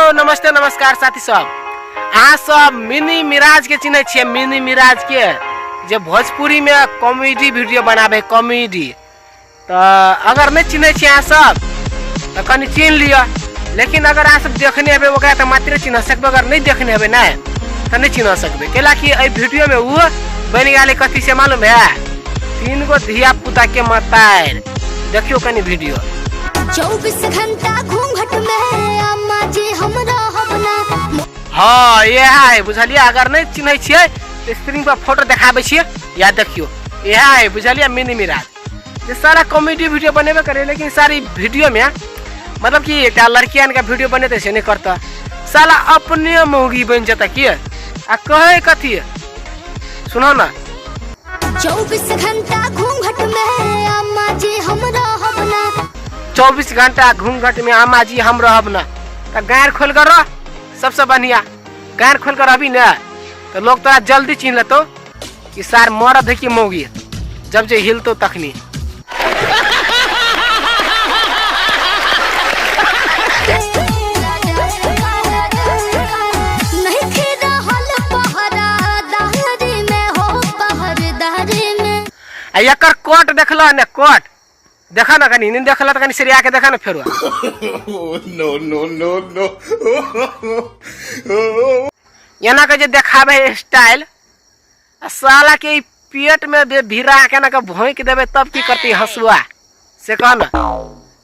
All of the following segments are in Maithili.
हेलो नमस्ते नमस्कार साथी सब, अहाँ सब मिनी मिराज के चिन्है छियै? मिनी मिराज के जे भोजपुरी में कॉमेडी वीडियो बनाबे कॉमेडी, तऽ अगर नहि चिन्है छियै अहाँ सब तऽ कनि चिन्ह लिअ, लेकिन अगर अहाँ सब देखने हेबै ओकरा तऽ मात्रे चिन्ह सकबै, अगर नहि देखने हेबै ने तऽ नहि चिन्ह सकबै। कैला कि एहि वीडियो में ओ बनि गेलै कथी से मालूम है? 3 गो धिया पुता के मतारि। देखियो कनि वीडियो। 24 घंटा घूंघट में अम्मा जी हम रहब ना। हाँ इएह है, बुझलियै? अगर नहि चिन्है छियै तऽ स्क्रीन पर फोटो देखाबै छियै, या देखियो इएह है, बुझलियै? मिनी मिराज जे सारा कॉमेडी वीडियो बनेबे करे, लेकिन सारी वीडियो में मतलब कि एकटा लड़कियन के वीडियो बनेते से नहीं करता, साला अपने मौगी बन जाता की आ कहे कथी। सुनो ना। 24 घंटा घूंघट में अम्मा जी हम रहब ना। 24 घंटा घूंघट में अम्मा जी हम रहब ना, तो गायर खोल कर रह, सबसे बढ़िया गायर खोल कर रहबी ना तो लोग तोरा जल्दी चिन्ह लेतो कि सार मरद है कि मौगी, जब जे हिलतो तखनी। नहीं रहल पहरादारी में हो पहरदारी में। आ एकर कोट देखल ने, कोट देखा ना कनी, नहीं देखल तो कनी सरिया के देखा ना फेरो। No, no, no, no. एना के जे देखाबे स्टाइल, आ साला के ई पेट में बे भिरा के ना के भोंक देबे तब की करती हंसुआ से कह ना।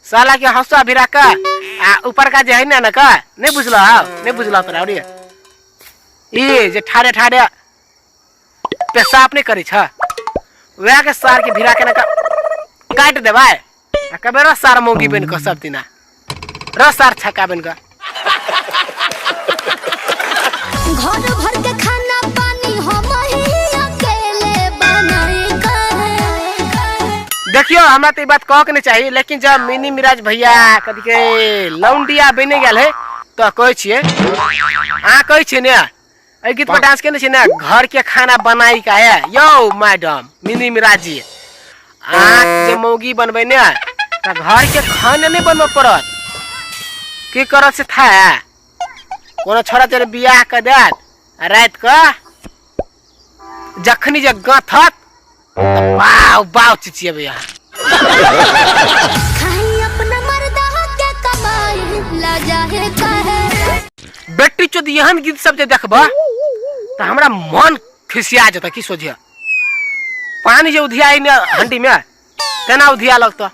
साला के हंसुआ भिरा के आ ऊपर का जे है ना, ना का नहीं बुझल, नहीं बुझल तोरा और ये जे ठाड़े ठाड़े पेशाब नहीं करै छ, वएह के सार के भिरा के ना के काटि देबै आ कबे रह सार मौगी बनि कऽ सब दिना रह सार छक्का बनि कऽ। घर भर के खाना पानी हम ही अकेले बनाए कर। देखियो हमरा तो ई बात कह के नहीं चाहिए, लेकिन जब मिनी मिराज भैया कथी के लौंडिया बनि गेल है तो कहै छियै, अहाँ कहै छियै ने एहि गीत पर डांस केने छियै ने, घर के खाना बनाई का है यौ मैडम मिनी मिराज जी, अहाँ जे मौगी बनबै ने तऽ घर के खाना नहीं बनबऽ पड़त, की करत से था कोनो छोरा तेरे बियाह कऽ देत आ राति कऽ जखनी जे गथत तऽ बाव बाव चिचियेबै अहाँ। खाई अपना मर्दा के कमाई ला जाहे काहे। बेटी चोद एहन गीत सब जे देखबह तऽ हमरा मन खिसिया जेतऽ की सोझे पानी जे उधियाई ने हंडी में तेना उधिया लगतऽ।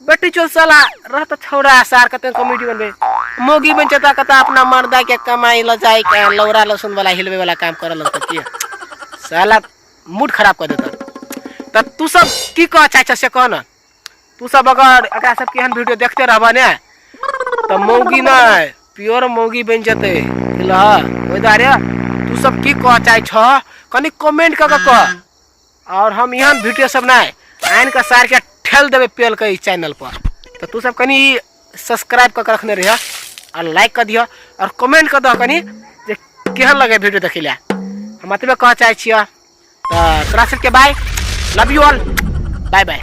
बेटी चोद साला रहत छौड़ा सार कते कॉमेडी बनबे मौगी बन जेता कता अपना मर्दा के कमाई ल जाए के लौरा लहसुन वाला हिलबे वाला काम करऽ लगतऽ की साला मूड खराब कर देता। तऽ तू सब की कह चाहै छ से कह न, तू सब अगर एकरा सब के एहन वीडियो देखते रहबह ने तऽ मौगी नहि प्योर मौगी बनि जेतै, बुझलह? ओहि दुआरे तू सब की कह चाहै छ कनि कमेंट कऽ के कह, और हम एहन वीडियो सब नहि आनि कऽ सार के ठेल देबै पेल के ई चैनल पर। तऽ तू सब कनि सब्सक्राइब कऽ के रखने रहिह और लाइक कऽ दिह और कमेंट कऽ दह कनि जे केहन लगे वीडियो देखै लए। हम एतबे कह चाहै छियह। तऽ तोरा सबके bye, love you all, bye bye.